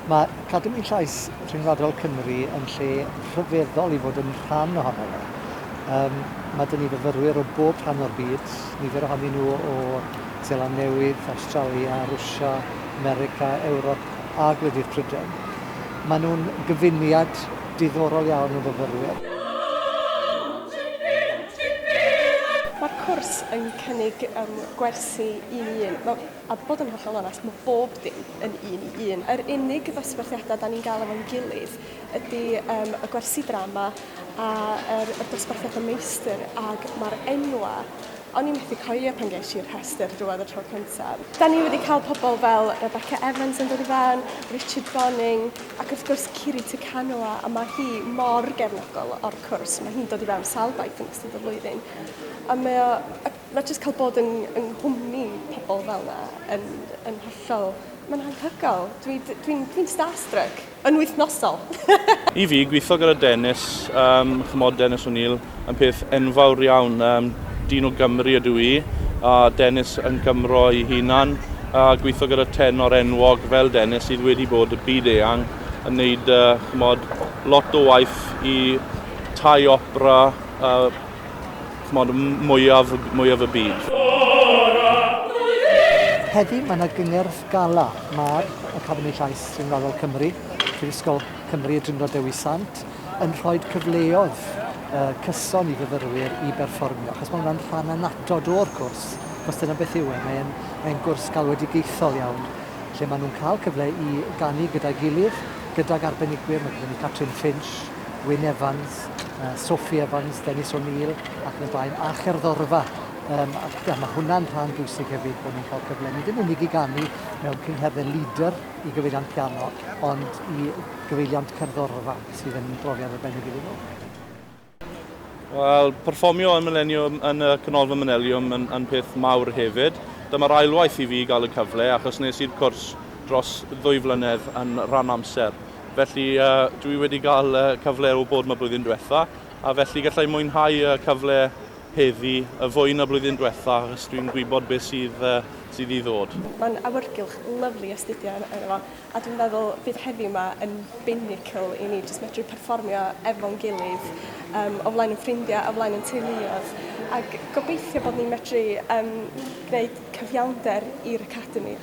Mae Academi Llais Rhyngwladol Cymru yn lle rhyfeddol i fod yn rhan ohono fe. Um, mae dyn ni fyfyrwyr o bob rhan o'r byd, nifer ohonyn nhw o Seland Newydd, Awstralia, Rwsia, America, Ewrop a gwledydd Prydain. Maen nhw'n gyfuniad diddorol iawn o fyfyrwyr. Mae'r cwrs yn cynnig um, gwersi un i un. Mae, a bod yn hollol onest, mae bob dim yn un i un. Yr unig ddosbarthiadau da ni'n gael efo'n gilydd ydy um, y gwersi drama a yr, y dosbarthiadau meistr ac mae'r enwa o'n i'n methu coelio pan ges i'r rhestr drwodd y tro cyntaf. Da ni wedi cael pobl fel Rebecca Evans yn dod i fewn, Richard Bonning, ac wrth gwrs Kiri Te Kanawa, a mae hi mor gefnogol o'r cwrs. Mae hi'n dod i fewn sawl gwaith yn ystod y flwyddyn. A mae o, mae jyst cael bod yng, yng nghwmni pobl fel yna yn, yn hollol, mae'n anhygoel. Dwi'n dwi, dwi, dwi starstruck yn wythnosol. I fi, gweithio gyda Dennis, um, chymod Dennis O'Neill, yn peth enfawr iawn. Um, dyn o Gymru ydw i, a Dennis yn Gymro ei hunan, a gweithio gyda tenor enwog fel Dennis sydd wedi bod y byd eang yn neud uh, chymod, lot o waith i tai opera, uh, ch'mod, mwyaf, mwyaf y byd. Heddi mae yna gyngerdd gala. Mae'r Academi Llais Rhyngwladol Cymru, Prifysgol Cymru y Drindod Dewi Sant, yn rhoi cyfleoedd uh, cyson i fyfyrwyr i berfformio, achos mae hwnna'n rhan annatod o'r cwrs, achos dyna beth yw e, mae'n mae gwrs galwedigaethol iawn, lle maen nhw'n cael cyfle i ganu gyda'i gilydd, gydag arbenigwyr, mae gyda ni Catrin Finch, Wyn Evans, Sophie Evans, Dennis O'Neill ac yn y blaen, a cherddorfa. Um, ac ja, mae hwnna'n rhan bwysig hefyd bod ni'n cael cyfle nid yn unig i ganu mewn cyngherddau leader i gyfeiliant piano, ond i gyfeiliant cerddorfa sydd yn brofiad arbennig iddyn nhw. Wel, perfformio yn Millennium, yn y Canolfan Millennium yn, yn peth mawr hefyd. Dyma'r ailwaith i fi gael y cyfle, achos nes i'r cwrs dros ddwy flynedd yn rhan amser. Felly uh, dwi wedi cael uh, cyfle o bod yma blwyddyn diwetha, a felly gallai mwynhau y cyfle heddi y fwy na blwyddyn diwetha, achos dwi'n gwybod beth sydd, uh, sydd i ddod. Mae'n awyrgylch lyfli astudio yno fo, a dwi'n meddwl bydd heddiw yma yn binnacle i ni jyst medru perfformio efo'n gilydd um, o flaen yn ffrindiau, o flaen yn teuluoedd, ac gobeithio bod ni'n medru um, gwneud cyfiawnder i'r Academi.